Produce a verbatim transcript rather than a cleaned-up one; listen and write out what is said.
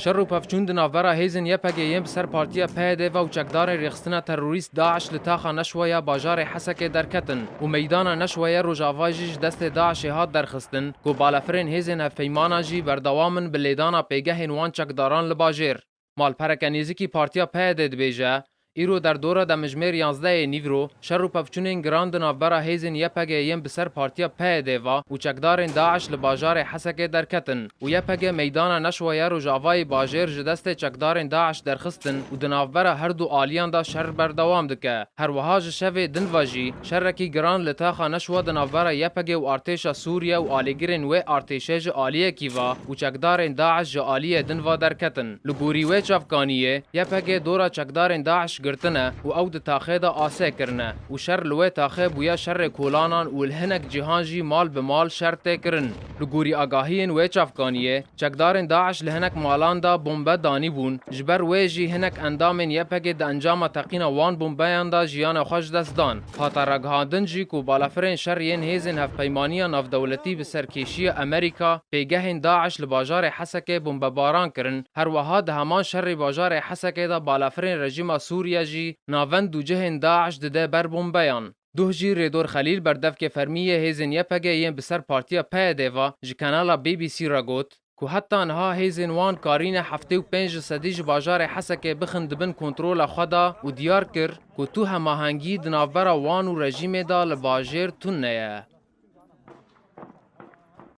Şer û pevçûn di navbera hêzên Y P G yên bi ser partiya P Y D ve û çekdarên rêxistina terorîst DAIŞ li taxa Neşwe ya bajarê Hesekê derketin û meydana Neşwe ya Rojava jî ji destê DAIŞê hat derxistin, ku balefirên hêzên hevpeymana jî berdewam in bi lêdana pêgehên wan çekdaran li bajêr. Malpereke nêzîkî partiya P Y D dibêje, îro derdora demijmêr yanzdehê nîvro şer û pevçûnên giran di navbera hêzên Y P G yên bi ser partiya P Y D ve û çekdarên DAIŞ li bajarê Hesekê derketin û Y P G meydana Neşwe ya Rojavayê bajêr ji destê çekdarên DAIŞ derxistin û di navbera her du aliyan de şer berdewam dike. Her wiha ji şevê din ve jî şerekî giran li taxa Neşwe di navbera Y P G û artêşa Sûriye û alîgirên wê artêşê ji aliyekî ve û çekdarên DAIŞ ji aliyê din ve derketin. Li gorî wê çavkaniyê, Y P G dora çekdarên DAIŞ girtine û ew di taxê de asê kirine û şer li wê taxê bûye şerê kolanan û li hinek cîhan jî mal bi mal şer tê kirin. Li gorî agahiyên wê çavkaniyê, çekdarên DAIŞ li hinek malan de bombe danîbûn, ji ber wê jî hinek endamên Y P G di encama teqîna wan bombeyan de jiyana xwe ji dest dan. Hate ragihandin jî ku balafirên şer yên hêzên hevpeymaniya navdewletî bi serkêşiya Amerîka pêgehên DAIŞ li bajarê Hesekê bombebaran kirin, her wiha di heman şerê bajarê Hesekê de balafirên rejîma Sûriye jî navend û cihên DAIŞ dide ber bombeyan. Duh jî Rêdor Xelîl, berdevkê fermî yê hêzên Y P G yên bi ser partiya P Y D ve, ji kanala B B C re got ku heta niha hêzên wan karîne heftê û pênc ji sedî ji bajarê Hesekê bixin di bin kontrola xwe de û diyar kir ku tu hemahengî di navbera wan û rejîmê de li bajêr tune ye.